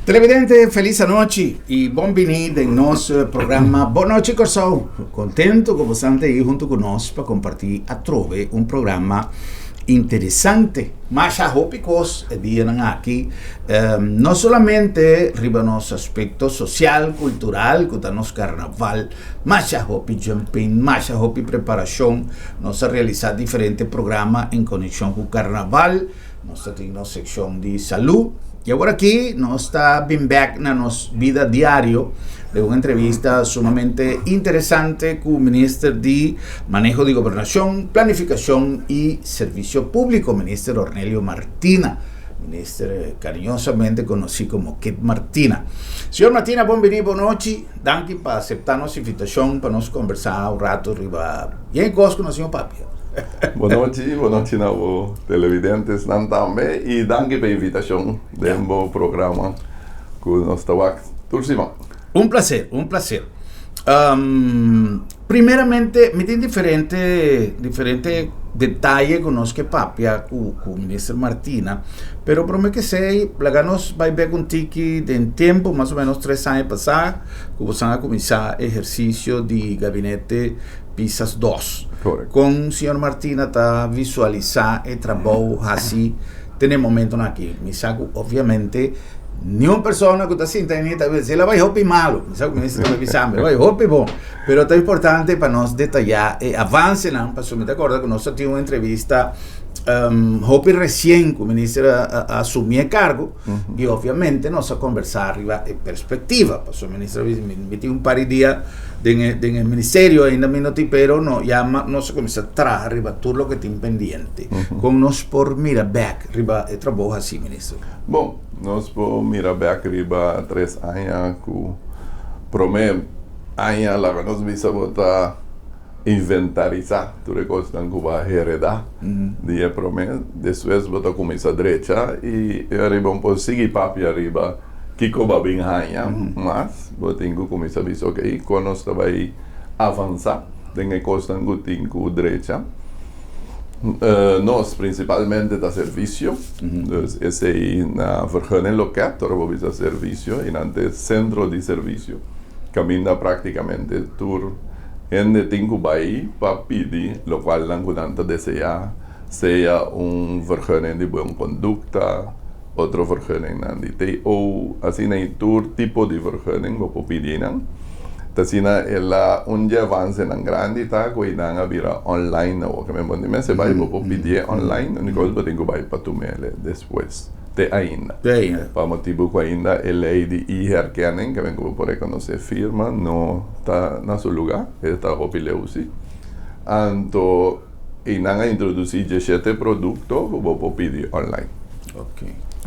Televidente, felis anochi i bon bini den nos programa Bon Nochi Kòrsou. Kontentu ku bosan ta ei huntu ku nos pa kompartí atrobe un programa interesante. Masha hopi kos e dianan aki, no solamente riba nos aspekto sosial, kultural, ku ta nos karnaval, masha hopi jumping, masha hopi preparashon. Nos a realisá diferente programa en konekshon ku karnaval. Nos ta tin nos sekshon di salú. I awor aki nos ta bin bèk na nos bida diario den un entrevista sumamente interesante ku Minister di Maneho di Gobernashon, Planifikashon i Servisio Públiko, Minister Ornelio Martina, minister kariñosamente konosí komo Kid Martina. Señor Martina, bon biní, bon nochi. Danki pa aseptá nos invitashon pa nos kombersá un rato riba yen kos ku nos tin papia. Bon nochi, bon nochi na bo televidentesnan tambe i danki pa e invitashon den bo programa ku nos ta wak tur siman. Un placer, un placer. Primeramente mi tin diferente diferente detaye ku nos ke papia ku ku Minister Martina, pero prome ke esei laga nos bai bek un tiki den tempu, mas o menos 3 aña pasá ku bosan a kuminsá ehersisio di gabinete Pisas dos. Korekto. Kon señor Martina ta visualisá e trabou hasi te na e momentonan aki? Mi sa ku obviamente niun persona ku ta sinta aini ta bisa el a bai hopi malu. Mi sa ku minister ta bai bisa mi, el a bai hopi bon. Pero ta importante pa nos detayá e avansenan pasobra mi ta kòrda ku nos a tin un entrevista hopi resien ku minister a asumí e kargo i obviamente nos a kombersá riba e perspektiva pasobra minister a bisa mi tin un par di dia den e den e ministerio ainda mi no tin pero no ya nos a kuminsá traha riba tur loke tin pendiente. Kon nos por mira bèk riba e trabou hasí, minister? Bon, nos por mira bèk riba 3 aña ku promé aña laga nos bisa bo ta inventarisá tur e kosnan ku bo a heredá di e promé. Despues bo ta kuminsá drecha i ariba un por sigui papia riba kiko bo a bin haña mas. Bo tin ku kuminsá bisa okey kon nos ta bai avansá den e kosnan ku tin ku drecha. Nos prinsipalmente ta servisio, dus esei na vergunning loket ora bo bisa servisio i nan ta e sentro di servisio kaminda praktikamente tur hende tin ku bai pa pidi lokual nan ku nan ta deseá, sea un vergunning di buen kondukta, otro vergunningnan di TO, asina i tur tipo di vergunning bo por pidi nan. Ta asina el a un dje avansenan grandi ta ku einan a bira online awor. Ke men bo di mester bai bo por pidié online, uniko kos bo tin ku bai pa tum'el despues te ainda. Pa motibu ku ainda e lei di e-herkenning, ke men ku bo por rekonosé firma, no ta na su lugá, e ta hopi leu si. Anto einan a introdusí 17 produkto ku bo por pidi online.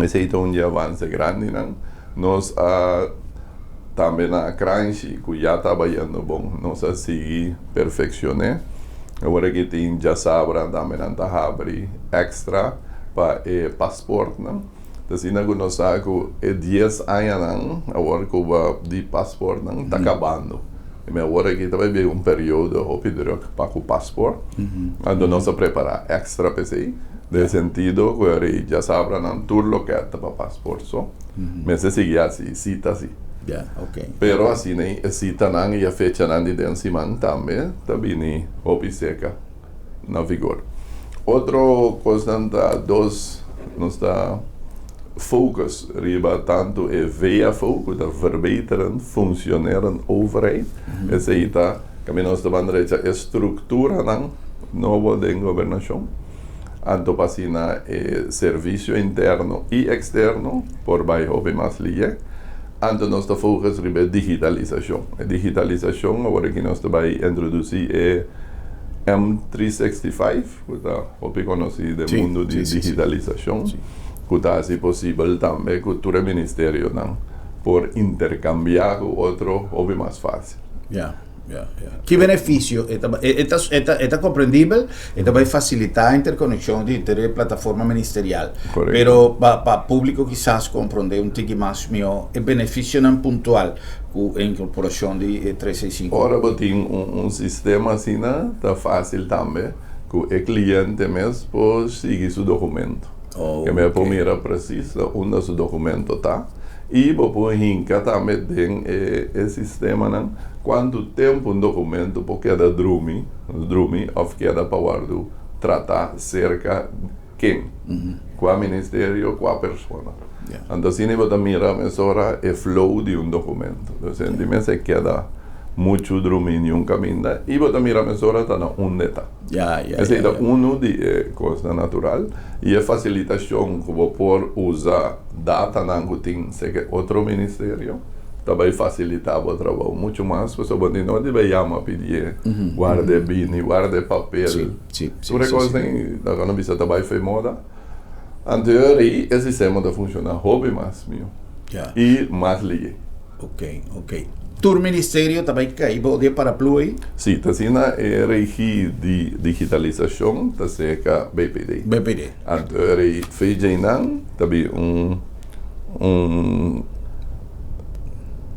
Esei ta un dje avanse grandinan. Nos a tambe na Kranshi ku ya ta bayendo bon, nos a sigui perfeksioné. Awor aki tin djasabra tambe nan ta habri èkstra pa e pasportnan. Ta asina ku nos sa ku e 10 añanan awor ku bo di pasportnan ta kabando. I awor aki ta bai bin un periodo hopi drùk pa ku pasport. Anto nos a prepará èkstra pa esei, den sentido ku e djasabra nan tur loke ta pa pasport so. Mester sigui hasi sita si. Pero asina e sitanan i e fechanan di den siman tambe ta bini hopi serka na vigor. Otro kosnan ta dos, nos ta focus riba tantu e VFO ku ta Verbeterend Functionerend Overheid, esei ta kaminda nos ta ban drecha e strukturanan nobo den gobernashon. Anto pa asina e servisio interno i eksterno por bai hopi mas lihe. Anto nos ta focus riba e digitalisashon. E digitalisashon awor aki nos ta bai introdusí e M365 ku ta hopi konosí den mundu di digitalisashon ku ta hasi posibel tambe ku tur e ministerionan por interkambiá ku otro hopi mas fásil. Ya, ya. Ki benefisio e ta e ta e ta e ta komprendibel, e ta bai fasilitá interkonekshon di henter e plataforma ministerial. Korekto. Pero pa pa públiko kisas komprondé un tiki mas mihó e benefisionan puntual ku e inkorporashon di e 365. Ora bo tin un un sistema asina ta fásil tambe ku e kliente mes por sigui su dokumento. Oh, Ke me por oke. mira presis na unda su dokumento ta. I bo por hinka tambe den e sistemanan kuantu tempu un dokumento por keda drumi, drumi òf keda pa wòrdu tratá serka ken, kua ministerio, kua persona. Anto asina bo ta mira mesora e flow di un dokumento. Entonces di mes e keda muchu drumi niun kaminda i bo ta mira mesora ta na unda e ta. Esei ta unu di e kosnan natural i e fasilitashon ku bo por usa datanan ku tin seke otro ministerio ta bai fasilitá bo trabou muchu mas pasobra bo tin no di bai yama pidié warda e bini, warda e papel. Tur e kosnan ta kòrda bisa ta bai fe moda. Anterior ei e sistema ta funshoná hopi mas mihó i mas lihe. Ok, ok. Tur ministerio ta bai kai bou di e paraplu ei? Sí, ta asina e regi di digitalisashon ta serka BPD. BPD. Anto e VJ-nan ta bin un un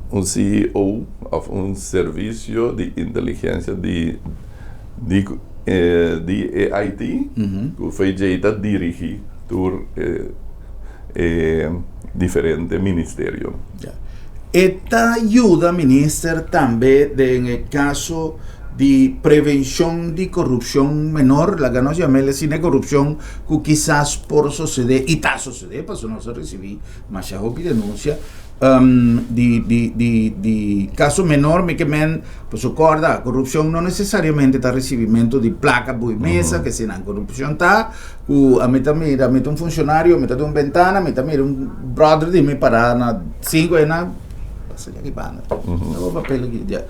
un CEO òf un servisio di inteligensia di di di e IT ku VJ ta dirigí tur e e diferente ministerionan. Ya. E ta yuda minister tambe den e kaso di prevenshon di korupshon menor, laga nos yam'el asina, e korupshon ku kisas por sosodé i ta sosodé, pasobra nos a risibí masha hopi denunsia di di di di kaso menor, mi ke men pasobra kòrda korupshon no nesesariamente ta risibimentu di plaka bui mesa, ke si nan korupshon ta. Ku ami ta mira, mi ta un funshonario, mi ta den un bentana, mi ta mira un brother di mi pará na sinku e na pasa aki banda. Ta bo papel aki ya.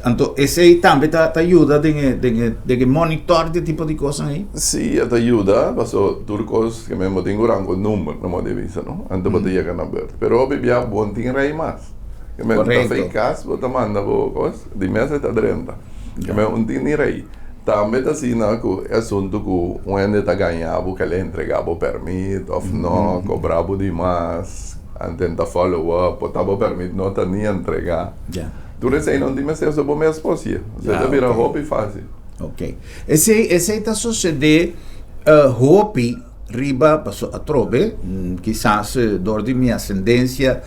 Anto esei tambe ta ta yuda den e den e den e monitor di e tipo di kosnan ei? Sí, e ta yuda, paso tur kos ke men bo tin ku rango number na moda di bisa no, anto bo ta yega na bert. Pero hopi bia bo no tin rei mas. Ke men ta fei kas bo ta manda bo kos, di mes e ta drenta. Ke men un tin ni rei. Tambe ta asina ku e asuntu ku un hende ta gaña bo ke el a entrega bo pèrmit òf no, kobra bo di mas, antes ta follow up, por ta bo pèrmit no ta ni entregá. Tur esei no tin mester so bo mes por hasié. Esei ta bira hopi fásil. Ok. Esei esei ta sosodé hopi riba paso atrobe kisas dor di mi asendensia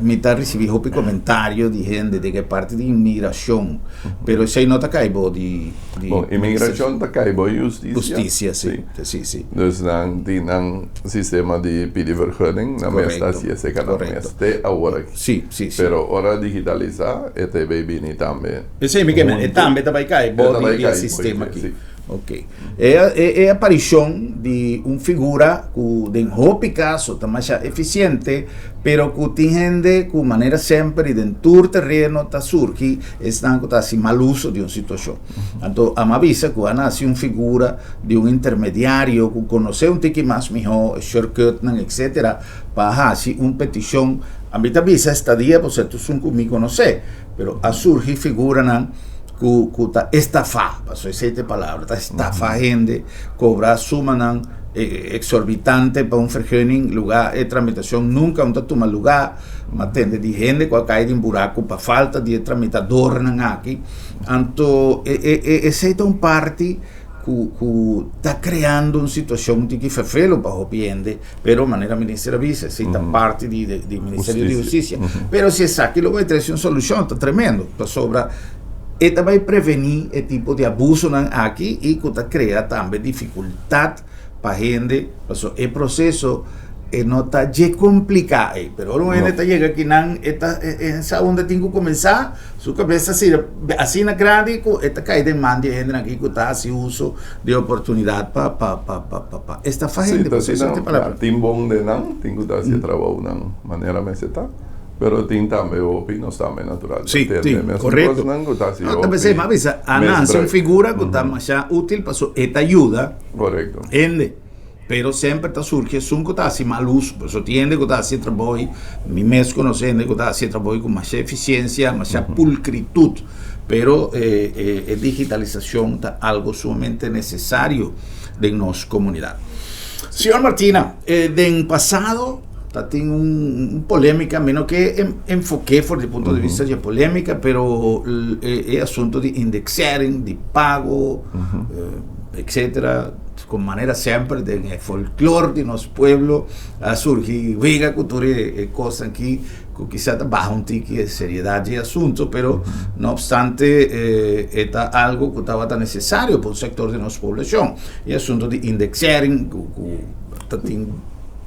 mi ta risibi hopi komentario di hende den e parti di inmigrashon pero esei no ta kai bo di di Bon, inmigrashon ta kai bo hustisia. Hustisia si, si si. Dus nan tin nan sistema di pidi vergunning, nan mes ta hasi esei kada mes te awor aki. Si, si, si. Pero ora digitalisa e ta bay bini tambe. Esei mi ke men, e tambe ta bay kai bo di e sistema aki. Ok. E e aparishon di un figura ku den hopi kaso ta masha efisiente, pero ku tin hende ku manera semper i den tur tereno ta surgi esnan ku ta hasi mal uso di un situashon. Anto a mi a bisa ku a nasi un figura di un intermediario ku konosé un tiki mas mihó e shortcutnan etcetera pa hasi un petishon. A mi ta bisa esta dia pasobra esun ku mi konosé, pero a surgi figuranan ku ku ta estafá, pasobra esei ta e palabra, ta estafá hende, kobra sumanan eksorbitante pa un vergunning, lugá e tramitashon nunka no ta tuma lugá, mi a tende di hende ku a kai den buraku pa falta di e tramitadornan aki, anto esei ta un parti ku ku ta kreando un situashon tiki ferfelu pa hopi hende, pero manera minister a bisa esei ta parti di di ministerio di hustisia, pero si esaki lo bai trese un solushon ta tremendo, pasobra e ta bai prevení e tipo di abusonan aki i ku ta krea tambe difikultat pa hende, pasobra e proseso e no ta dje kompliká ei, pero ora un hende ta yega akinan e ta e sa unda tin ku kuminsá, su kabes ta sira asina grandi ku e ta kai den man di e hendenan aki ku ta hasi uso di e oportunidat pa pa pa pa pa estafa hende, pasobra esei ta e palabra. Tin bon den nan, tin ku ta hasi e trabounan manera mester ta. Pero tin tambe hopi, nos tambe natural ta Sí, tende sí, mesun correcto. cosnan cu ta haci No, ta hopi pensé, m'a bisa, a nace un misbruik. figura cu ta masha útil paso e ta yuda Correcto. hende. Pero semper ta surgi esun cu ta haci mal uso. Paso tin hende cu ta haci e trabou ei, mi mes conoce hende cu ta haci e trabou ei cu masha eficiencia, masha pulcritud. Pero e, e, e digitalisacion ta algo sumamente necesario den nos comunidad. Señor Martina, eh, den pasado Ta tin un polémica, mi no ke enfoké for di punto di vista di e polémica, pero e asunto di indexering, di pago, etcétera. Ku manera semper den e folklor di nos pueblo a surgi wega ku tur e kosnan aki ku kisa ta baha un tiki e seriedat di e asunto, pero no opstante e ta algo ku tabata nesesario pa un sektor di nos poblashon. E asunto di indexering ku ta tin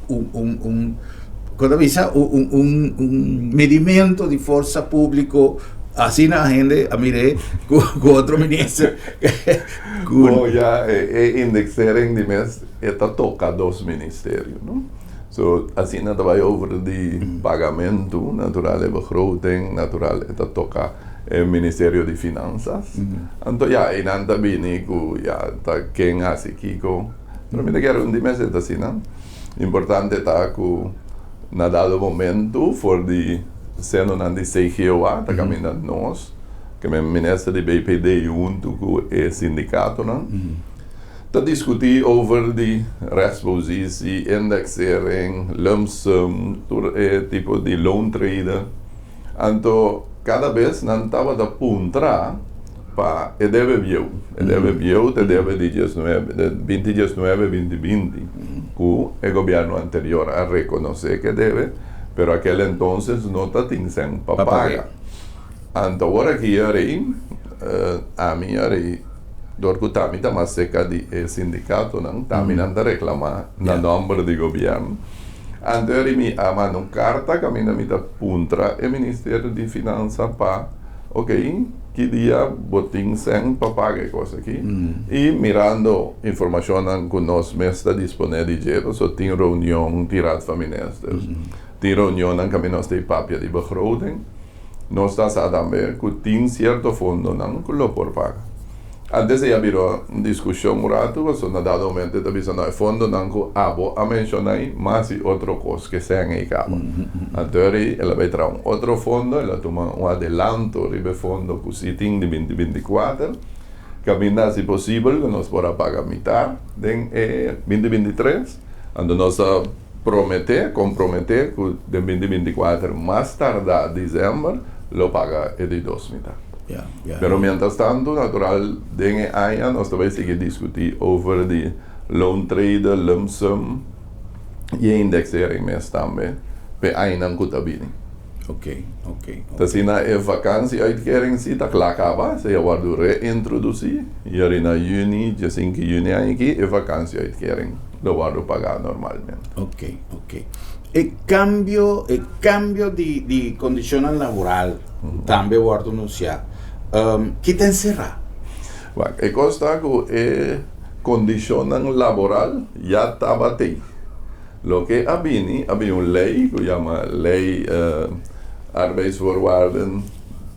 un un un ku ta bisa un un un medimento di forsa públiko asina hende a mir'é ku otro minister Ku oh, ya, e, e indexering di mes e ta toka dos ministerio, no? So, asina ta bai over di pagamentu, natural e begroting, natural e ta toka e ministerio di finansas. Anto ya, einan ta bini ku ya ta ken hasi kiko. Pero mi ta kere un di mes e ta asina. Importante ta ku na dado momentu for di senonan di CGOA ta kaminda nos. Ke men minister di BPD huntu ku e sindikatonan ta diskutí over di rechtspositie, indexering, lump sum, tur e tipo di loontreden. Anto kada bes nan tabata puntra pa e debe bieu. E debe bieu ta e debe di diesnuebe, binti diesnuebe, binti binti ku e gobièrnu anterior a rekonosé ke debe, pero akel entonces no ta tin sèn pa paga. Anto ora ki a rei, ami a rei, dor ku tami ta mas serka di e sindikatonan, tami nan ta reklamá na nòmber di gobièrnu. Anto e rei mi a manda un karta kaminda mi ta puntra e ministerio di finansa pa, ok, ki dia bo tin sèn pa paga e kos aki? I mirando informashonnan ku nos mes ta disponé di dje, pasobra tin reunion di Raad van Ministers, tin reunionnan kaminda nos ta e papia di begroting. Nos ta sa tambe ku tin sierto fondonan ku lo por paga. Antes ei a bira un diskushon un ratu pasobra na dado momento e ta bisa no e fondonan ku abo a menshoná ei mas i otro kos ke sèn ei kaba. Anto ei el a bai traha un otro fondo, el a tuma un adelanto riba e fondo ku si tin di 2024, kaminda hasi posibel ku nos por a paga mitar den e 2023. Anto nos a. Prometé, komprometé ku den 2024 mas tardá desèmber lo paga e di dos mitá. Pero mientras tanto, natural, den e aña nos ta bai sigui diskutí over di loontrede, lump sum i e indexering mes tambe p'e añanan ku ta bini. Ta asina e vakantie-uitkering si ta kla kaba, esei a wòrdu reintrodusí i ari na yüni, diesinku yüni aña aki e vakantie-uitkering lo wòrdu pagá normalmente. Ok, ok. E kambio, e kambio di di kondishonnan laboral tambe a wòrdu anunsiá. Ki ta enserá? Wak, e kos ta ku e kondishonnan laboral ya tabat'ei. Loke a bini, a bini un lei ku yama Lei Arbeidsvoorwaarden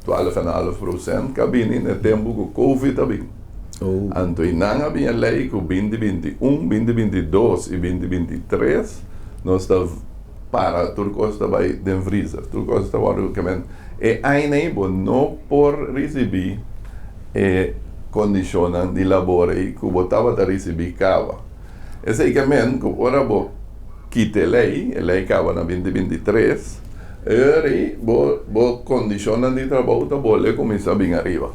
twaalf en half procent ku a bini na e tempu ku Covid a bin. Anto i nan a bini e lei ku 2021, 2022 i 2023 nos ta para tur kos ta bai den vriezer, tur kos ta wòrdu kemen. E aña ei bo no por risibí e kondishonnan di labor ei ku bo tabata risibí kaba. Esei ke men ku ora bo kita e lei, e lei kaba na 2023, eri bo bo kondishonnan di trabou ta bolbe kuminsá bin ariba.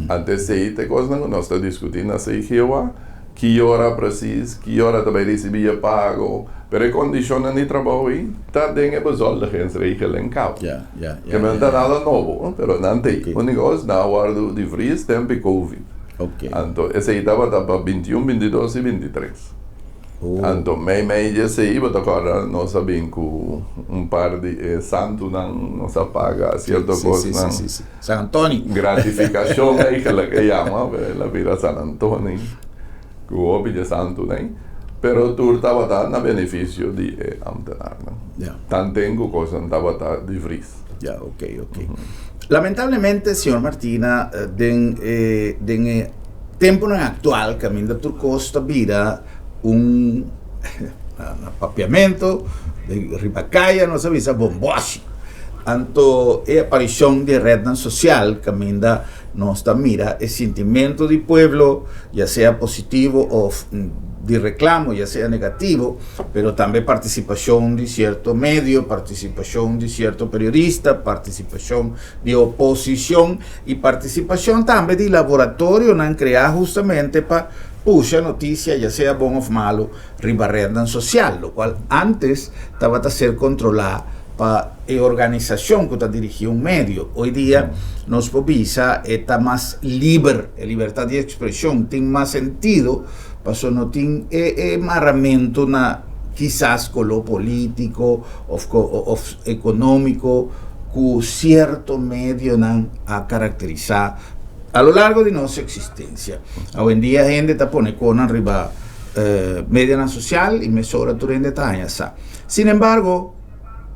Anto esei ta e kosnan ku nos ta diskutí na CGOA, ki ora presis, ki ora ta bai risibí e pago, pero e kondishonnan di trabou ei ta den e bezoldigingsregeling kaba. Ke men ta nada nobo, pero nan ta ei. Úniko kos, nan a wòrdu di vries tempu e covid. Anto esei tabata pa 21, 22 i 23. Anto mei mei di esei bo ta kòrda nos a bin ku un par di e santunan, nos a paga sierto kosnan. San Antoni. Gratifikashon eigenlijk e yama, pero el a bira San Antoni ku hopi di e santunan ei. Pero tur tabata na benefisio di e amtenarnan. Tanten ku kosnan tabata di vries. Ya, ok, ok. Lamentablemente, señor Martina, den e, den e temponan actual caminda tur cos ta bira un na papiamento, den riba caya nos a bisa bomboshi. Anto e aparicion di rednan social caminda nos ta mira e sintimento di pueblo, ya sea positivo of di reclamo, ya sea negativo, pero tambe participacion di cierto medio, participacion di cierto periodista, participacion di oposicion y participacion tambe di laboratorionan crea justamente pa. pusha notisia, ya sea bon òf malu, riba retnan sosial, lokual ántes tabata ser kontrolá pa e organisashon ku ta dirigí un medio. Hoy dia nos por bisa e ta mas liber, e libertat di ekspreshon tin mas sentido pasobra no tin e e maramentu na kisas koló polítiko òf òf ekonómiko ku sierto medionan a karakterisá a lo largo di nos eksistensia. Awendia hende ta pone konan riba medianan sosial i mesora tur hende ta haña sa. Sin embargo,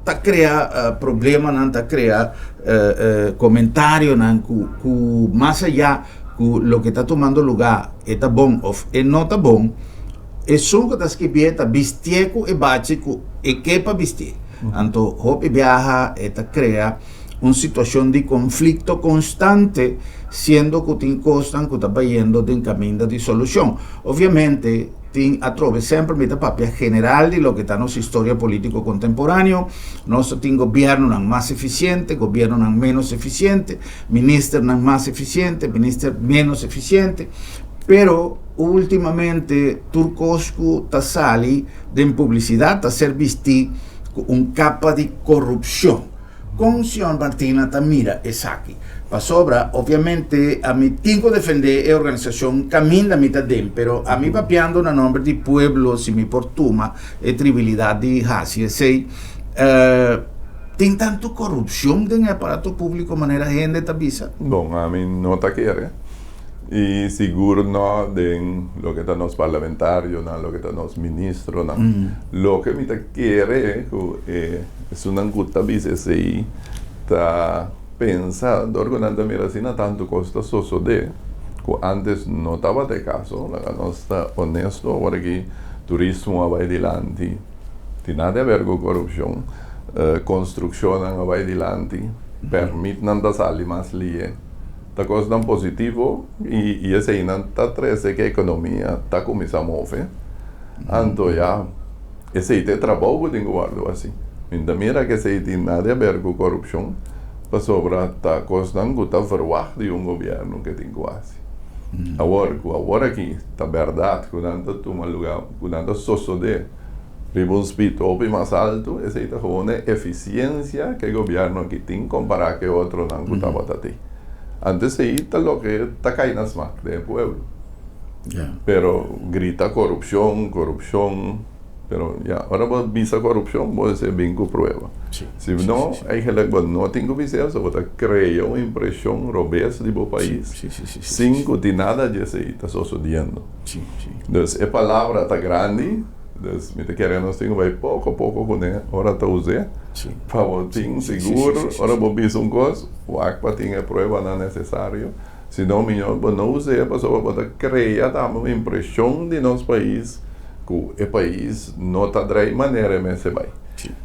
ta krea problemanan, ta krea komentarionan ku ku mas ayá ku loke ta tumando lugá e ta bon òf e no ta bon, esun ku ta skibié ta bistié ku e bachi ku e ke pa bistié. Anto hopi biaha e ta krea un situashon di konflikto konstante siendo ku tin kosnan ku ta bayendo den kaminda di solushon. Obviamente tin atrobe semper mi ta papia general di loke ta nos historia polítiko kontemporáneo, nos ta tin gobièrnunan mas efisiente, gobièrnunan ménos efisiente, ministernan mas efisiente, minister ménos efisiente, pero últimamente tur kos ku ta sali den publisidat ta ser bistí ku un kapa di korupshon. Kon señor Martina ta mira esaki? Pasobra, obviamente, ami tin ku defendé e organisashon kaminda mi ta den, pero ami papiando na nomber di pueblo, si mi por tuma e tribilidat di hasi esei, tin tantu korupshon den e aparato públiko manera hende ta bisa? Bon, ami no ta kere. I sigur no den loke ta nos parlamentarionan, loke ta nos ministronan. Loke mi ta kere ku e esunnan ku ta bisa esei ta pensa dor ku nan ta mira asina tantu kos ta sosodé ku ántes no tabata e kaso. Laga nos ta onesto, awor aki turismo a bai dilanti, tin nada di haber ku korupshon, konstrukshonnan a bai dilanti, pèrmitnan ta sali mas lihe. Ta kosnan positivo i eseinan ta trese ku e ekonomia ta kuminsá move. Anto ya, esei ta e trabou ku tin ku wòrdu hasi. Mi no ta mira ku esei tin nada di aber ku korupshon, pasobra ta kosnan ku ta verwagt di un gobièrnu ku tin ku hasi. Awor, ku awor aki ta bèrdat ku nan ta tuma lugá, ku nan ta sosodé riba un speed hopi mas altu, esei ta gewoon e efisiensia ku e gobièrnu aki tin kompará ku e otronan ku tabata tin. Anto esei ta loke ta kai na smak den e pueblo. Pero grita korupshon, korupshon, pero ya, ora bo bisa korupshon bo mester bin ku prueba. Si no, eigenlik bo no tin ku bisa eso, bo ta krea un impreshon robes di bo pais sin ku tin nada di esei ta sosodiendo. Dus e palabra ta grandi, dus mi ta kere nos tin ku bai poko poko kuné ora ta us'é, pa bo tin sigur ora bo bisa un kos, wak pa tin e pruebanan nesesario, si no mihó bo no us'é pasobra bo ta krea tambe un impreshon di nos pais ku e pais no ta drai manera e mester bai.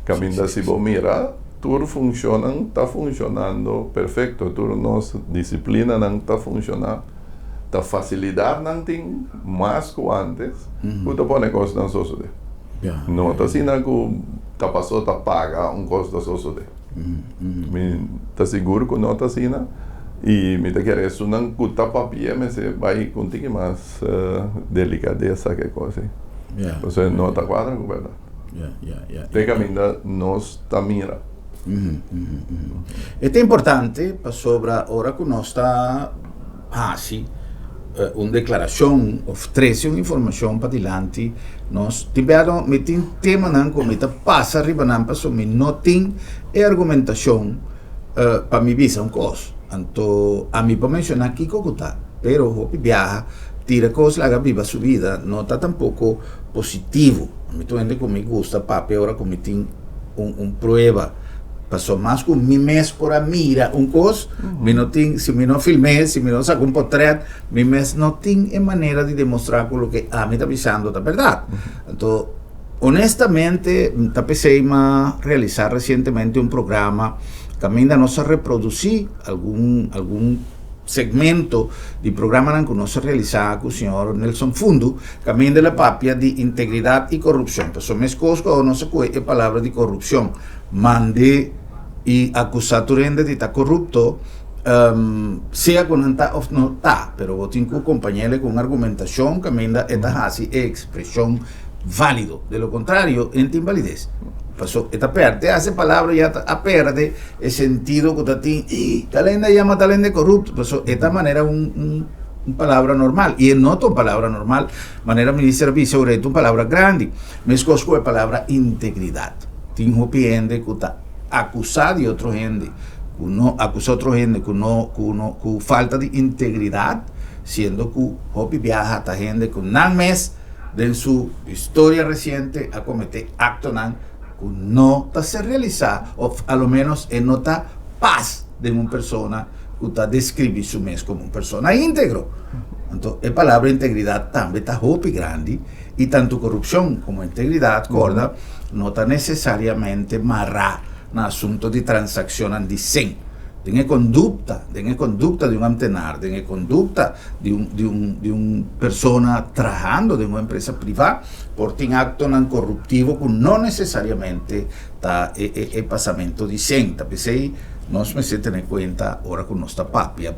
Kaminda si bo mira tur funshonnan ta funshonando perfekto, tur nos disiplinanan ta funshoná. Ta facilidadnan tin mas cu antes cu ta pone cosnan sosode. No ta asina cu ta paso ta paga un cos ta sosode. Mi ta sigur cu no ta asina y mi ta kere esunnan cu ta papia mester bay cu un tiki mas delicadeza ke cos ey. Pasobra no ta cuadra cu berdad. Te caminda nos ta mira. E ta importante pasobra ora ku nos ta hasi un deklarashon òf trese un informashon padilanti nos tin bia mi tin temanan ku mi ta pasa riba nan pasobra mi no tin e argumentashon pa mi bisa un kos. Anto ami por menshoná kiko ku ta pero hopi biaha tira kos laga biba su bida no ta tampoko positivo. Mi ta un hende ku mi gusta papia ora ku mi tin un un prueba paso mas ku mi mes por a mira un kos mi no tin si mi no film'é si mi no saka un potret mi mes no tin e manera di demostrá ku loke ami ta bisando ta bèrdat anto honestamente mi ta p'esei m'a realisá resientemente un programa kaminda nos a reprodusí algun algun segmento di programanan ku nos a realisá ku señor Nelson Fundu kaminda el a papia di integridat i korupshon. Pasobra meskos ku awor nos a kohe e palabra di korupshon, mand'é i akusá tur hende di ta korupto, Sea ku nan ta òf no ta, pero bo tin ku kompañ'el ku un argumentashon kaminda e ta hasi e ekspreshon válido. De lo kontrario, e no tin balides. Paso e ta pèrdè hasi palabra ya ta a pèrdè e sentido ku ta tin. Ih, tal hende a yama tal hende korupto. Paso e ta manera un un un palabra normal. I e no ta un palabra normal, manera minister a bisa ora e ta un palabra grandi. Meskos ku e palabra integridat. Tin hopi hende ku ta akusá di otro hende ku no akusá otro hende ku no ku no ku falta di integridat, siendo ku hopi biaha ta hende ku nan mes den su historia resiente a kometé aktonan ku no ta ser realisá òf a lo ménos e no ta pas den un persona ku ta deskribí su mes komo un persona íntegro. Anto e palabra integridat tambe ta hopi grandi i tantu korupshon komo integridat kòrda no ta nesesariamente mará na asunto di transakshonnan di sen. Den e kondukta, den e kondukta di un amtenar, den e kondukta di un di un di un persona trahando den un empresa privá por tin aktonan koruptivo ku no nesesariamente ta e e e pasamento di sen. Ta p'esei nos mester tene kuenta ora ku nos ta papia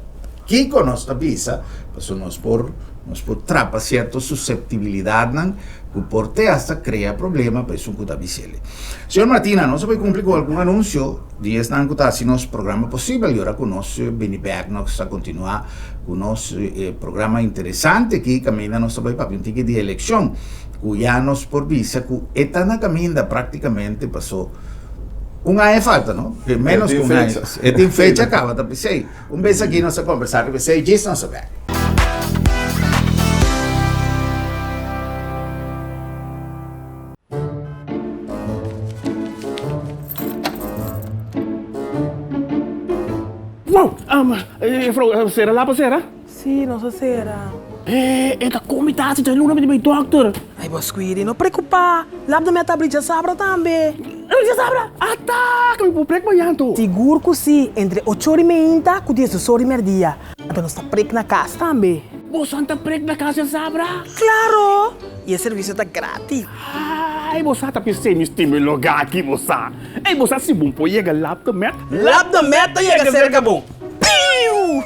kiko nos ta bisa, pasobra nos por nos por trapa sierto suseptibilidatnan ku por te asta krea problema pa esun ku ta bis'el. Señor Martina, nos a bai kumpli ku algun anunsio di esnan ku ta hasi nos programa posibel i ora ku nos bini bèk nos ta kontinuá ku nos programa interesante aki kaminda nos ta bai papia un tiki di elekshon ku ya nos por bisa ku e ta na kaminda praktikamente paso un aña falta no? Ménos ku un aña. E tin fecha kaba ta p'esei. Un bes aki nos a kombersá riba esei, djis nos a bek. Wow! Juffrouw, sera lapa sera? Sí, nos a sera. E ta komi tasi djaluna mi ta bai dòkter. Ai bo Squiri, no preokupá. Lap de mi a ta abri djasabra tambe. Abri djasabra? Ata! Ke mi por prek mañan anto? Sigur ku sí, entre ocho ora i meinta ku diesdos ora i mèrdia. Anto nos ta prek na kas tambe. Boso ta prek na kas djasabra? Klaro! I e servisio ta gratis. Ai, bo sa ta p'esei mi stima e lugá aki, bo sa. Ei, bo sa si bo por yega Lap de Met? Lap de Met ta yega serka bo. Piu!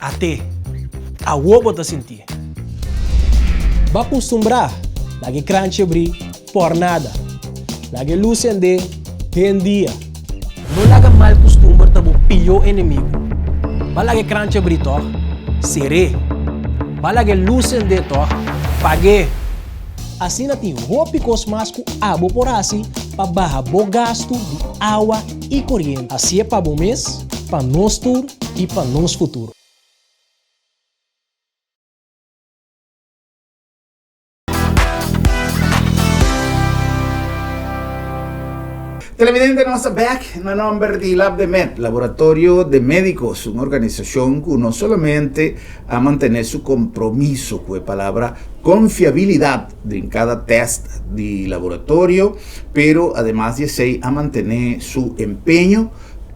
At'é, awor bo ta sintié. Bo a kustumbrá laga e kranchi abrí por nada. Laga e lus sendé den dia. No laga mal kustumber ta bo pió enemigu. Bo a laga e kranchi abrí tòg? Ser'é. Bo a laga e lus sendé tòg? Pag'é. Asina tin hopi kos mas ku abo por hasi pa baha bo gastu di awa i koriente. Hasié pa bo mes, pa nos tur i pa nos futuro. Televidente nos ta bek na nomber di Labdemed, Laboratorio de Medicos, un organisacion cu no solamente a mantene su compromiso cu e palabra confiabilidad den cada test di laboratorio, pero ademas di esey a mantene su empeño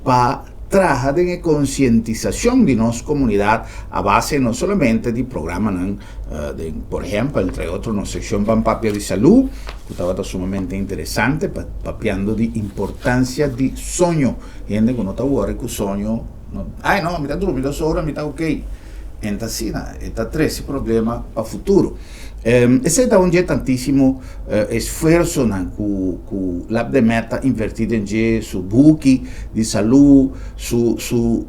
pa traha den e concientisacion di nos comunidad a base no solamente di programanan den, por ehempel, entre otro nos seccion Ban Papia di Salud, cu tabata sumamente interesante papiando di importancia di soño. Hende cu no ta worry cu soño, no, ay no, mi ta drumi dos ora, mi ta ok. En ta asina, e ta trece problema pa futuro. Esey ta un dje tantisimo esfuerzonan cu cu Lab de Met ta inverti den dje, su buki di salud, su su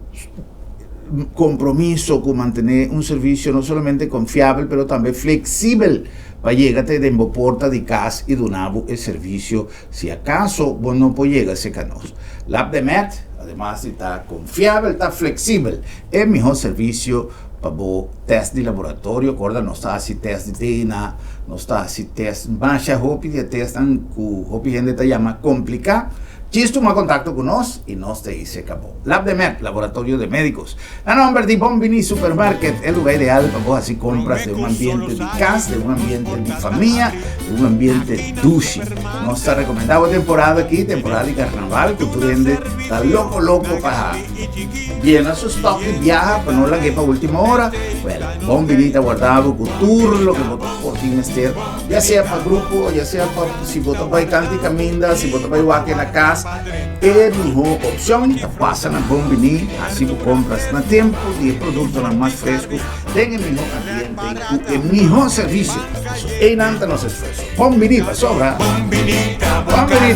compromiso cu mantene un servicio no solamente confiabel pero tambe flexibel pa yega te den bo porta di cas y duna bo e servicio si acaso bo no por yega cerca nos. Lab de Met, ademas di ta confiabel, ta flexibel. E miho servicio pa bo test di laboratorio, corda nos ta haci test di DNA, nos ta haci test masha hopi di e testnan cu hopi hende ta yama complica. Djis tuma contacto cu nos y nos ta hise ca bo. Lab de Med, Laboratorio de Medicos. Na nomber di Bon Bini Supermarket, e lugar ideal pa bo haci compras den un ambiente di cas, den un ambiente di famia, den un ambiente dushi. Nos ta recomenda bo temporada aki, temporada di carnaval, cu tur hende ta loco loco pa llena su stock di biaha pa no lag'e pa ultima ora. Well, Bon Bini ta warda bo cu tur loke bo por tin mester, ya sea pa grupo, ya sea pa si bo ta bay canti caminda, si bo ta bay wak na cas. E mihó opshon ta pasa na Bon Biní, hasi bo kompras na tempu di e produktonan mas fresku den e mihó ambiente i ku e mihó servisio. Paso einan ta nos esfuerso. Bon Biní pasobra Bon Biní ta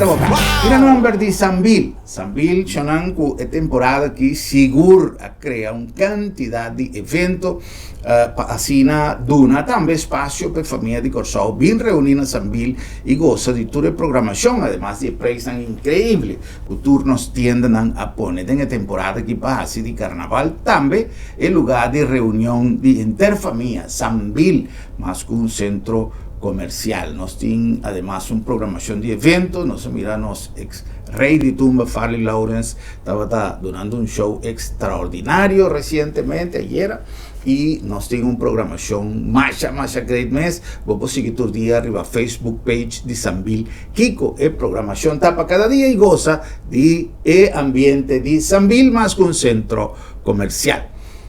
bo kas. I na nomber di Sambil, Sambil shonan ku e temporada aki sigur a krea un kantidat di evento pa asina duna tambe espasio pa e famia di Kòrsou bin reuní na Sambil i gosa di tur e programashon, ademas di e preisnan inkreibel ku tur nos tiendanan a pone den e temporada ki pa hasi di karnaval tambe e lugá di reunion di henter famia. Sambil, mas ku un sentro komersial, nos tin ademas un programashon di evento, nos a mira nos eks rei di tumba Farley Lawrence Tabata dunando un show extraordinario recientemente ayera y nos tin un programacion masha masha great mes. Bo por sigui tur dia riba Facebook page di Sambil kico e programacion ta pa cada dia y goza di e ambiente di Sambil mas cu un centro comercial.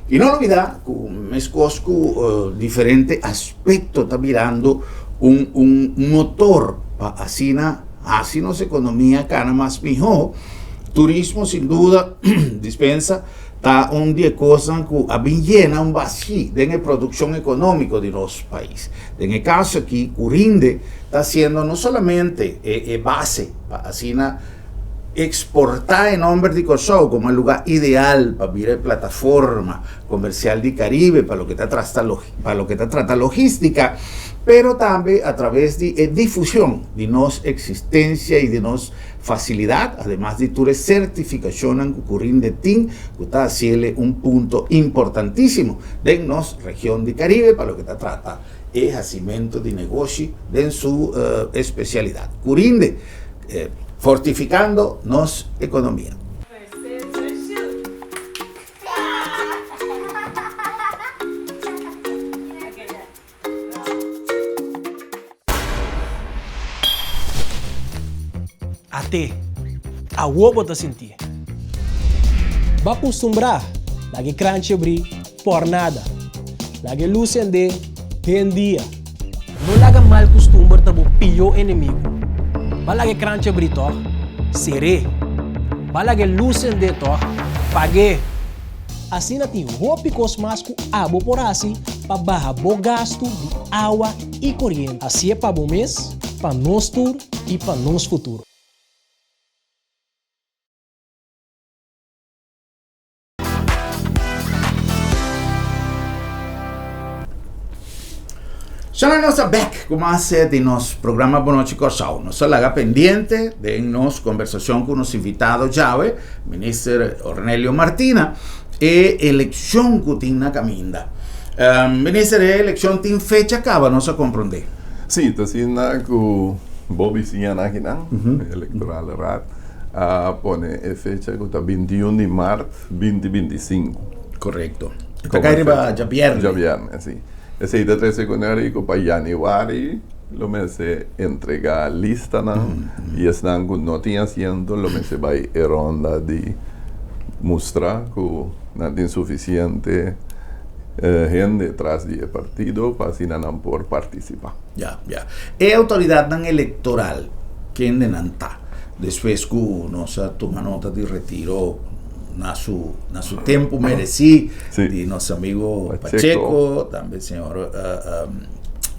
Y no olbida cu mescos cu diferente aspecto ta birando un un motor pa asina haci nos economia cana mas miho. Turismo sin duda, dispensa, ta un di e kosnan ku a bin yena un bashí den e produkshon ekonómiko di nos pais. Den e kaso aki, Curinde ta hasiendo no solamente e base pa asina eksportá e nòmber di Kòrsou komo e lugá ideal pa bira e plataforma komersial di Karibe pa loke ta trasta pa loke ta trata logístika, pero tambe a traves di e difushon di nos eksistensia i di nos Facilidad, ademas di tur e certificacionnan cu Curinde tin, cu ta haciele un punto importantisimo den nos region di Caribe pa loke ta trata e hacimento di negoshi den su especialidad. Curinde, fortificando nos economia. At'é, awor bo ta sintié. Bo a kustumbrá laga e kranchi abrí por nada. Laga e lus sendé den dia. No laga mal kustumber ta bo pió enemigu. Bo a laga e kranchi abrí tòg? Ser'é. Bo a laga e lus sendé tòg? Pag'é. Asina tin hopi kos mas ku abo por hasi pa baha bo gastu di awa i koriente. Hasié pa bo mes, pa nos tur i pa nos futuro. Shana nos a bek ku mas di nos programa Bonochi Kòrsou. Nos a laga pendiente den nos kombersashon ku nos invitado djawe, Minister Ornelio Martina, e elekshon ku tin na kaminda. Minister, e elekshon tin fecha kaba, nos a komprondé. Sí, ta asina ku bo bisiñanan akinan, Electoral Raad, a pone e fecha ku ta 21 di mart 2025. Korekto. E ta kai riba djabièrnè. Djabièrnè, sí. Esei ta trese ku Enrico pa yanüari lo mester entregá listanan i esnan ku no tin asiento lo mester bai e ronda di mustra ku nan tin sufisiente hende tras di e partido pa asina nan por partisipá. Ya, ya. E outoridatnan elektoral kendenan ta? Despues ku nos a tuma nota di retiro. na su na su tempu meresí Sí. di nos amigo Pacheco. Pacheco, tambe señor eh, um,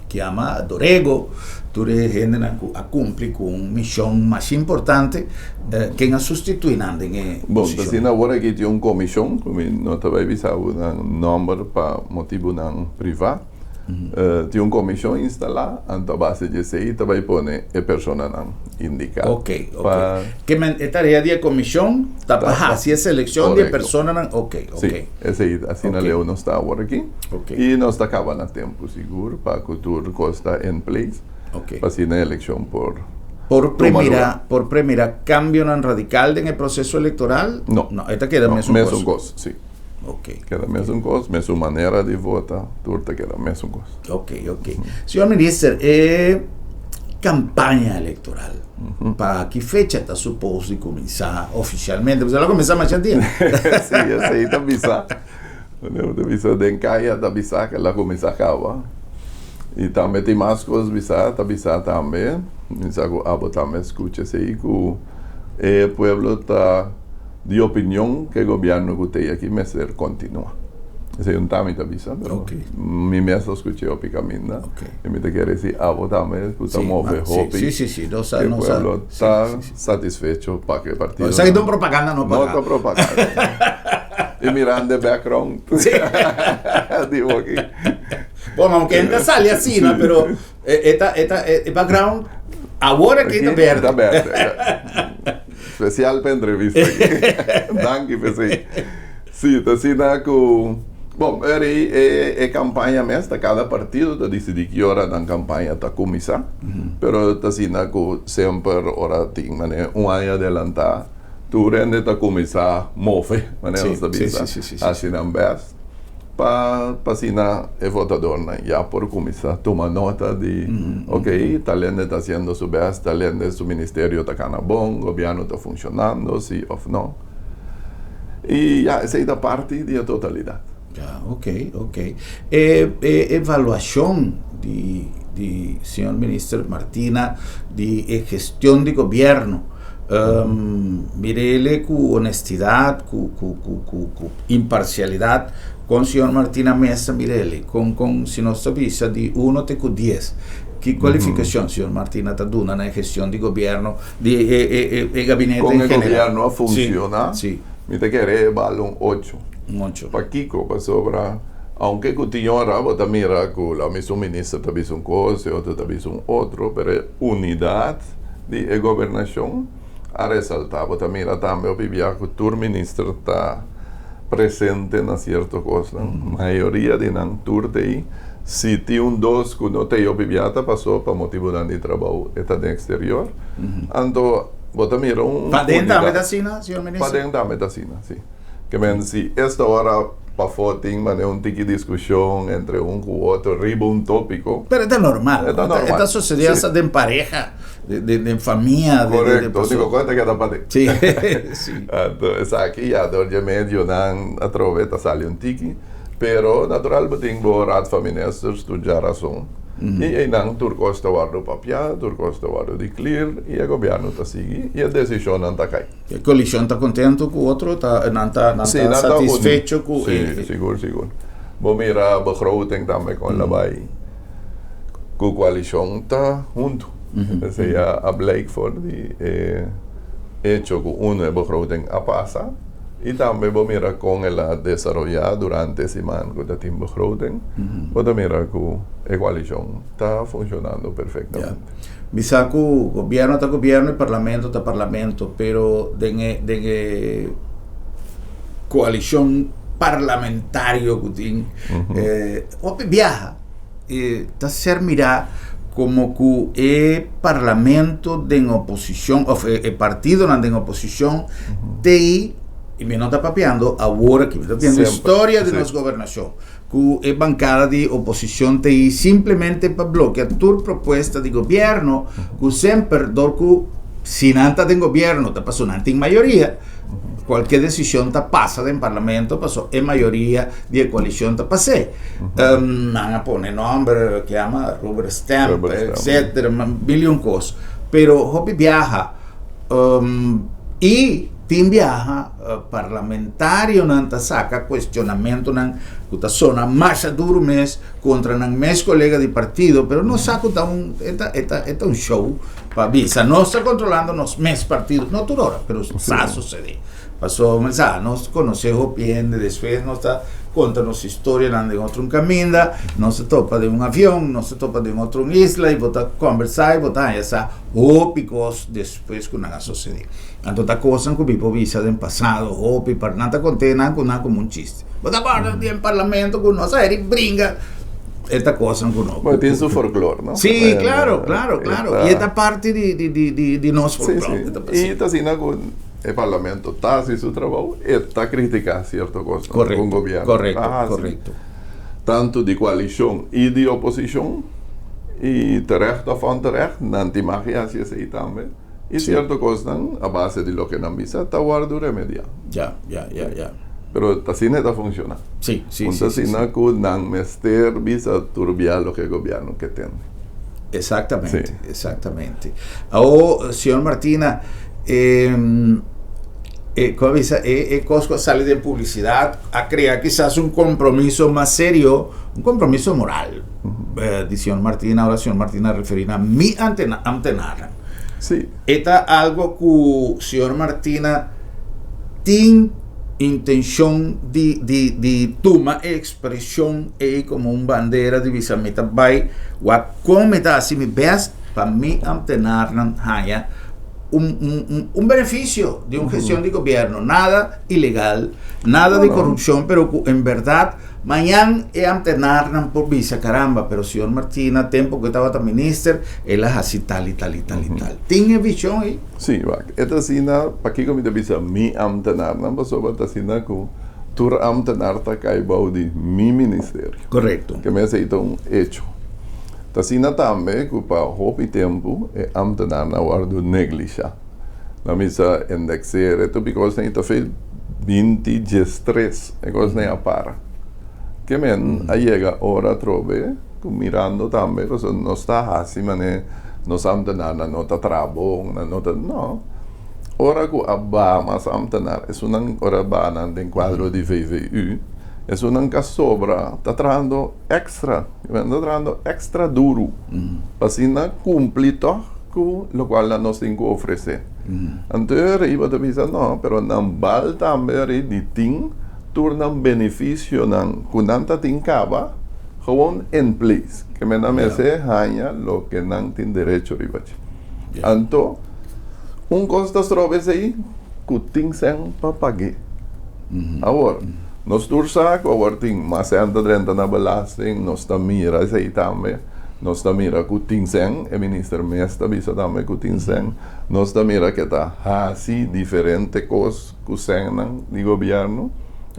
que yama Dorego, tur e hendenan ku a kumpli ku un mishon mas importante, eh, ken a sustituí nan den e Bon, posishon? asina awor aki tin un komishon ku mi no ta bai bisa bo nan nòmber pa motibunan privá. Tin un komishon instalá, anto a base di esei ta bai pone e personanan indiká. Ok, ok. Pa Ke men e tarea di e komishon ta pa Ta pa- hasi e selekshon di e Korekto. personanan, ok, ok. Sí, esei asina Ok. leu nos ta awor aki. Ok. I nos ta kaba na tempu sigur pa ku tur kos ta in place. Ok. Pa asina e elekshon por Por tuma premira, lugar. por premira kambionan radikal den e proseso elektoral? No. No, e ta keda No, mesun kos. mesun kos, sí. Ok. Keda mesun kos, mesun manera di vota, tur ta keda mesun kos. Ok, ok. Señor Minister, e campaña electoral, pa ki fecha ta supos di cuminsa oficialmente? Pasobra lo cuminsa masha dia. Sí, esei ta bisa. Ta bisa den kaya ta bisa ke lo cuminsa caba. I tambe tin mas kos bisa, ta bisa tambe, mi sa ku abo tambe skucha esei, ku e pueblo ta. Di opinion ku e gobièrnu ku t'ei aki mester kontinuá. Esei un ta mi ta bisa, pero mi mes lo skuch'é hopi kaminda i mi ta kere si abo tambe ku ta move hopi ku e pueblo ta satisfecho pa ku e partido. Esaki ta un propaganda no No ta propaganda. I mirando e background di hopi. Bon, aunke no ta sali asina, pero e ta e background awor aki ta berde. Ta berde. Special pa entrevista aki. Danki p'esei. Sí, ta asina ku, bon, eri e e kampaña mes ta kada partido ta disidí ki ora nan kampaña ta kuminsá, pero ta asina ku semper ora tin manera un aña adelantá tur hende ta kuminsá move, manera nos ta bisa, hasi nan bèst. Pa pa asina e votadornan ya por cuminsa tuma nota di ok tal hende ta haciendo su best, tal hende su ministerio ta cana bon, gobierno ta funcionando si of no. Y ya esey ta parti di e totalidad. Ya, ok, ok. E e evaluacion di di señor Minister Martina di e gestion di gobierno Mirele ku honestidad, ku ku ku ku ku imparcialidad, kon señor Martina mes ta mirele? Kon kon si nos ta bisa di uno te ku dies, ki kualifikashon señor Martina ta duna na e gestion di gobierno, di e e e e gabinete Kon en e general? gobierno a funciona? Si, si. Mi ta kere e bal un ocho. Un ocho. Pakiko? Pasobra aunke ku tin ora bo ta mira ku la misun minister ta bisa un kos, e otro ta bisa un otro, pero e unidad di e gobernashon a resaltá. Bo ta mira tambe hopi bia ku tur minister ta presente na sierto kosnan. Mayoria di nan tur ta ei. Si tin un dos ku no ta ei hopi bia ta pasó pa motibunan di trabou e ta den eksterior. Anto bo ta mira un Paden tambe unidat. ta asina, señor minister? Paden tambe ta asina, si. Ke men si esta ora pafó tin manera un tiki diskushon entre un ku otro riba un tópiko. Pero e ta normal. E ta normal. E ta sosodé hasta den pareha, den famia. Korekto, úniko kos ta keda paden. Sí, sí. Anto esaki ya dor dje medionan atrobe ta sali un tiki, pero natural bo tin bo Raad van Ministers tur dja rason. I einan tur kos ta wòrdu papiá, tur kos ta wòrdu di clear i e gobièrnu ta sigui i e desishonnan ta kai. E coalicion ta contento cu otro? Ta, nan ta, nan Sí, ta nan ta uni. satisfecho cu Sí, e. sigur, sigur. Bo mira begroting tambe con la bai cu coalicion ta hunto. Esey a a blijk for di e hecho cu uno e begroting a pasa y tambe bo mira con el a desaroya durante e siman cu ta tin begroting, bo ta mira cu e coalicion ta funcionando perfectamente. Mi sa ku gobierno ta gobierno y parlamento ta parlamento, pero den e den e koalishon parlamentario ku tin hopi biaha ta ser mirá komo ku e parlamento den oposishon òf e partidonan den oposishon t'ei, i mi no ta papiando awor aki, mi ta papiando historia di nos gobernashon. Ku e bankada di oposishon ta ei simplemente pa blokea tur propuesta di gobièrnu ku semper dor ku si nan ta den gobièrnu ta paso nan tin mayoria, kualke desishon ta pasa den parlamento paso e mayoria di e koalishon ta pas'é. Nan a pone nòmber ke yama rubber stamp etcetera mil i un kos pero hopi biaha i. Tin biaha parlamentarionan ta saka kuestionamentunan ku ta sona masha duru mes kontra nan mes kolega di partido, pero nos sa ku ta un e ta e ta e ta un show pa bisa nos ta kontrolando nos mes partido, no tur ora, pero sa sosede. Pasobra sa nos konosé hopi hende, despues nos ta konta nos historianan den otro un kaminda, nos ta topa den un avion, nos ta topa den otro un isla i bo ta kombersá i bo ta haña sa hopi kos despues ku nan a sosede. Anto ta kosnan ku mi por bisa den pasado hopi, pero nan ta kont'é nan ku nan komo un chiste. Bo ta kòrda di den parlamento ku nos a heri bringa, e ta kosnan ku no. Bueno, tin su folklor, no? Sí, claro, claro, claro. I e ta parti di di di di di nos folklor. Sí, sí. I ta asina ku e parlamento ta hasi su trabou, e ta kritiká sierto kosnan ku gobièrnu ta hasi. Korekto, korekto. Tantu di koalishon i di oposishon, i terecht òf onterecht, nan tin mag di hasi esei tambe. I sierto kosnan a base di loke nan bisa ta wòrdu remediá. Ya, ya, ya, ya. Pero ta asina e ta funshoná. Sí, sí, Un sí, ta sí, asina sí. ku nan mester bisa turbiá loke gobièrnu ke tende. Exactamente, Sí. exactamente. Awo, señor Martina, e, e, como bisa, e, e kos ku a sali den publisidat a krea kisas un kompromiso mas serio, un kompromiso moral, eh, di señor Martina. Ora señor Martina a referí na mi antena, ambtenarnan. Sí. E ta algo ku señor Martina tin intenshon di di di tuma e ekspreshon ei komo un bandera di bisa mi ta bai wak kon mi ta hasi mi bèst pa mi ambtenarnan haña un un un un benefisio di un gestion di gobièrnu. Nada ilegal, nada di korupshon, pero ku en bèrdat Mañan e ambtenarnan por bisa, Caramba, pero señor Martina tempo cu e tabata minister, el a haci tal y tal y tal y tal. Tin e vision ey? Sí, wak. E ta asina, pakico mi ta bisa mi ambtenarnan? Pasobra ta asina cu tur ambtenar ta cay bou di mi ministerio. Correcto. Ke mester esey ta un hecho. Ta asina tambe cu pa hopi tempo e ambtenarnan a wordo neglisha. Nan bisa indexeren, tur because nan ta fe 20 diestres e kosnan a para. Ke men a yega ora atrobe ku mirando tambe pasobra nos ta hasi mane nos ambtenarnan no ta traha bon, nan no ta, no. Ora ku a baha mas ambtenar, esunnan ora a baha nan den kuadro di VVU, esunnan ku a sobra ta trahando extra, nan ta trahando extra duru pa asina kumpli tòg ku lokual nan nos tin ku ofresé. Anto e rei bo ta bisa, No, pero nan bal tambe rei di tin tur nan benefisionan ku nan ta tin kaba gewoon in place. Ke men nan mester haña loke nan tin derecho riba dje. Anto, un kos ta stroba esei, ku tin sèn pa pag'é. Awor, nos tur sa ku awor tin mas sèn ta drenta na belasting, nos ta mira esei tambe. Nos ta mira ku tin sèn, e minister mes ta bisa tambe ku tin sèn. Nos ta mira ke ta hasi diferente kos ku sènnan di gobièrnu.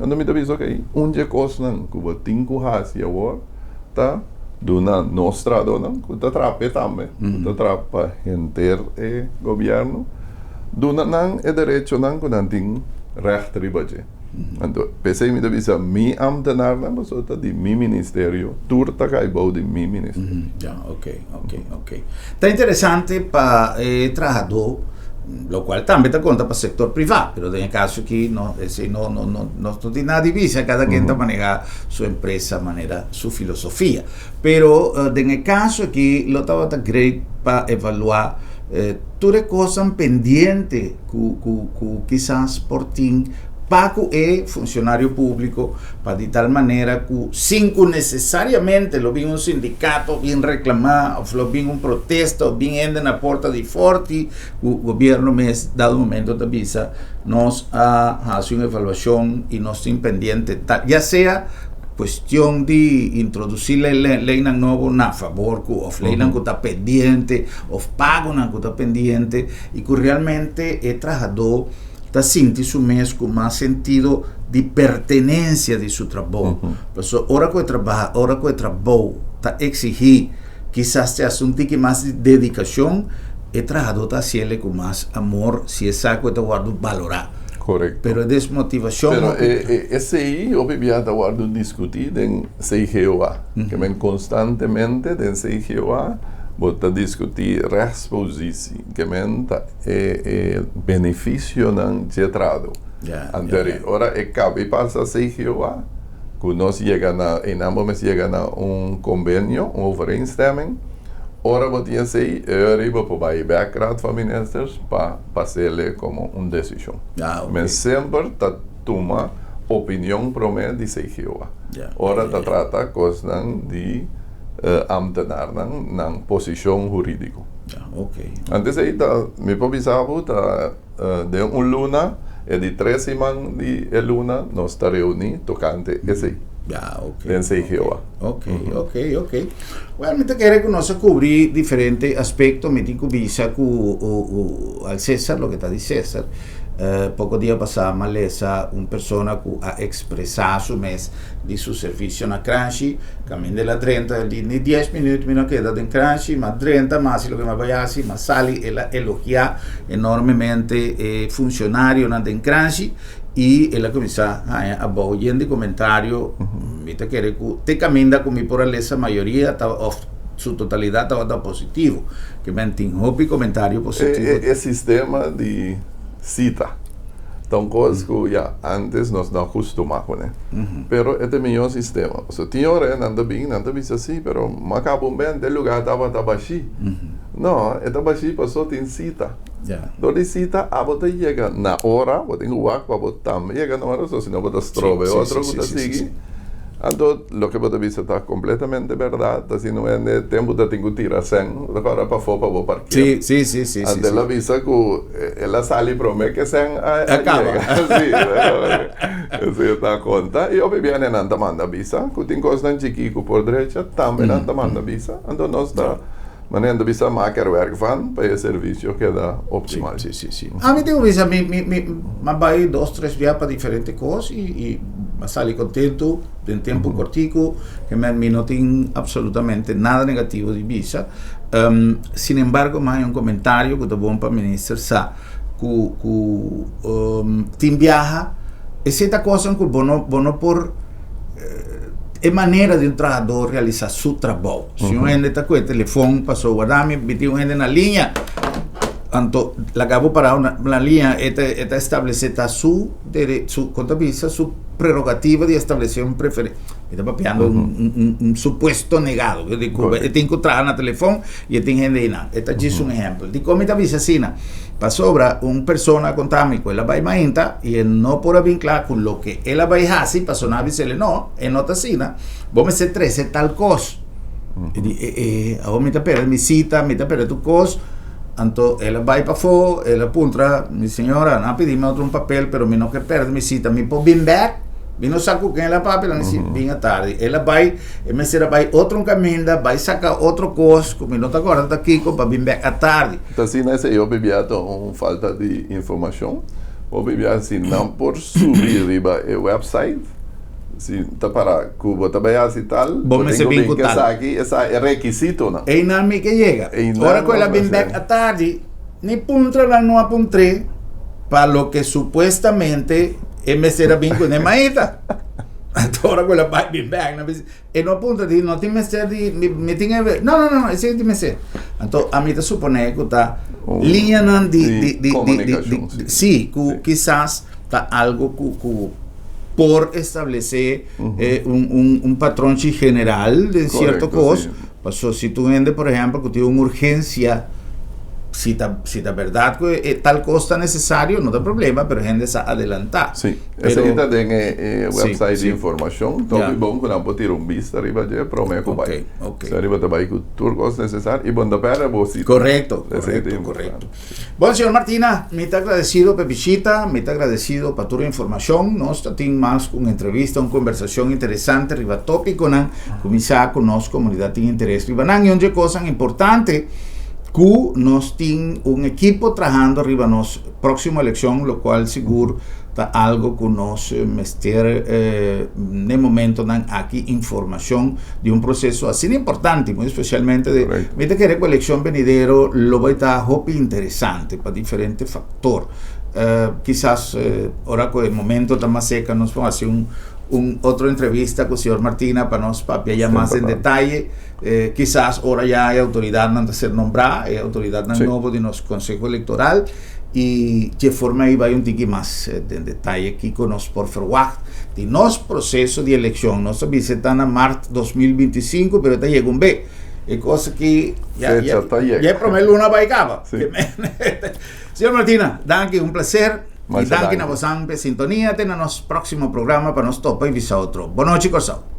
Anto mi ta bisa okey, un dje kosnan ku bo tin ku hasi awor ta duna nos trahadónan ku ta traha p'e tambe, ku ta traha pa henter e gobièrnu, duna nan e derechonan ku nan tin règt riba dje. Anto, p'esei mi ta bisa mi ambtenarnan pasobra ta di mi ministerio, tur ta kai bou di mi ministerio. Ya, ok, ok, ok. Ta interesante pa e trahadó, lokual tambe ta konta pa sektor privá, pero den e kaso aki no, esei no, no, no, nos no tin nada di bisa, kada ken ta manehá su empresa manera su filosofia. Pero den e kaso aki lo tabata great pa evaluá tur e kosnan pendiente ku ku ku kisas por tin pa ku e funcionario público pa di tal manera ku sin ku necesariamente lo bin un sindicato bin reclama of lo bin un protesta of bin hende na porta di forti ku gobierno mes dado momento ta bisa nos a hasi un evaluacion y nos tin pendiente tal ya sea cuestion di introduci leynan nobo na favor ku of leynan ku ta pendiente of pagonan ku ta pendiente i ku realmente e trahadó ta sinti su mes ku mas sentido di pertenensia di su trabou. Pasobra ora ku e trabaha, ora ku e trabou ta eksigí kisas te hasta un tiki mas di dedikashon, e trahadó ta hasiel ku mas amor si e sa ku e ta wòrdu balorá. Korekto. Pero e desmotivashon Pero hopi. e esei hopi bia ta wòrdu diskutí den CGOA. Ke men konstantemente den CGOA. Bo ta diskutí rechtspositie, ke men ta e e benefisionan dje trahadó. Anto eri ora e kabi pasa CGOA, ku nos yega na, einan bo mes yega na un kombenio, un overeenstemming, ora bo tin esei, e ora ei bo por bai bèk Raad van Ministers pa pas'ele komo un desishon. Men semper ta tuma opinion promé di CGOA ora ta trata kosnan di ambtenarnan nan posishon hurídiko. Antes ei ta, mi por bisa bo ta den un luna, e di tres siman di e luna nos ta reuní tokante esei den CGOA. Ok, ok, ok. Well, mi ta kere ku nos a kubrí diferente aspekto. Mi tin ku bisa ku al César loke ta di César. Poko dia pasá m'a lesa un persona ku a ekspresá su mes di su servisio na Kranshi. Kaminda el a drenta, el di, Ni dies minüt mi no keda den Kranshi, m'a drenta, m'a hasi loke m'a bai hasi, m'a sali. El a elogiá enormemente e funshonarionan den Kranshi i el a kuminsá haña abou yen di komentario. Mi ta kere ku te kaminda ku mi por a lesa mayoria ta òf su totalidat tabata positivo. Ke men tin hopi komentario positivo. E sistema di sita ta un kos ku ya antes nos no a kustumá kuné. Pero e ta e mihó sistema. Pasobra tin ora nan ta bin, nan ta bisa sí, pero m'a kaba un bèn, e lugá tabata bashí. No, e ta bashí pasobra tin sita. Dor di sita abo ta yega na ora, bo tin ku wak pa bo tambe yega na ora, so si no bo ta stroba e otro ku ta sigui. Anto loke bo ta bisa ta kompletamente bèrdat, asina un hende tempu ta tin ku tira sèn, bo ta kòrda pafó pa bo parkea. Anto el a bisa ku el a sali promé ku e sèn a yega. Sí, esei ta konta. I hopi biaha nan ta manda bisa ku tin kosnan chikí ku por drecha, tambe nan ta manda bisa. Anto nos ta. Manera ta bisa maak er werk van pa e servicio keda optimal. Sí, sí, sí. Ami tin ku bisa mi mi mi m'a bai dos tres bia pa diferente kos i i m'a sali kontentu den tempu kortiku ke men mi no tin absolutamente nada negativo di bisa. Sin embargo m'a haña un komentario ku ta bon pa minister sa ku ku tin biaha esei ta kosnan ku bo no bo no por e manera di un trahador realisa su trabou. Si un hende ta ku e telefon paso warda mi mi tin un hende na liña anto laga bo parao na liña e ta e ta establece ta su dere su kon ta bisa su prerogativa di establece un preferen mi ta papiando un un supuesto negado di ku e tin ku traha na telefon y e tin hende einan e ta djis un ehempel dikon mi ta bisa asina pasobra un persona a konta mi ku el a bai mainta y e no por a bin kla ku loke el a bai hasi pasobra nan a bis'el no e no ta asina. Bo mester trese tal kos. E di, e, e, awor mi ta perde mi sita, mi ta perde tur kos. Anto el a bai pafó, el a puntra mi señora, nan a pidi mi otro un papel, pero mi no ke perde mi sita, mi por bin bek? Mi no sa ku ken el a papia, el a disi, bin atardi. El a bai, e mester a bai otro un kaminda, bai saka otro kos, ku mi no ta kòrda ta kiko, pa bin bek atardi. Ta asina esei hopi bia ta un falta di informashon. Hopi bia si nan por subi riba e website, Si ta para ku bo ta bai hasi tal, Bo bo tin mester ku bin bin ku ku tal. esaki, esa e rekisitonan. Einan mi ke yega. Einan Ora ku el a nos bin bek mester. atardi, ni puntra nan no a puntr'é pa loke supuestamente e mester a bin kuné maita. Anto ora ku el a bai bin bek, nan bisa, e no a puntra di no tin mester di mi mi tin e no no no esei no tin mester. Anto ami ta suponé ku ta Un liñanan di di di di di di di komunikashon, si. si ku Si. kisas ta algo ku ku por establece un, un, un patronchi general den cierto cos. Paso si tu hende, por ejemplo, cu tin un urgencia, si ta, si ta verdad cu e tal cos ta necesario, no ta problema, pero hende sa adelanta. Sí, esey ta den e, e website di informacion. Toch e bon cu nan por tira un bista riba dje prome cu bay. So riba ta bay cu tur cos necesario y bo no ta perde bo cita. Correcto, correcto, correcto. Bon, señor Martina, mi ta agradecido pa e bishita, mi ta agradecido pa tur e informacion. Nos ta tin mas cu un entrevista, un conversacion interesante riba topiconan cu mi sa cu nos comunidad tin interes riba nan. Y un dje cosnan importante cu nos tin un ekipo trahando riba nos proximo eleccion, locual sigur ta algo cu nos mester n'e momentonan aki informacion di un proceso asina importante, muy especialmente de, mi ta kere cu eleccion venidero lo bay ta hopi interesante pa diferente factor. Kisas ora cu e momento ta mas cerca nos por haci un. Un otro entrevista ku señor Martina pa nos papia ya mas en detaye. Kisas ora ya e outoridatnan ta ser nombrá, e outoridatnan nobo di nos Konseho Elektoral, i dje forma ei bai un tiki mas den detaye kiko nos por ferwagt di nos proseso di elekshon. Nos ta bisa e ta na mart 2025, pero e ta yega un be. E kos aki ya, ya, ya e promé luna bai kaba. Señor Martina, danki, un placer. I danki na bosan p'e sintonia. Te na nos próksimo programa pa nos topa i bisa otro. Bon nochi, Kòrsou.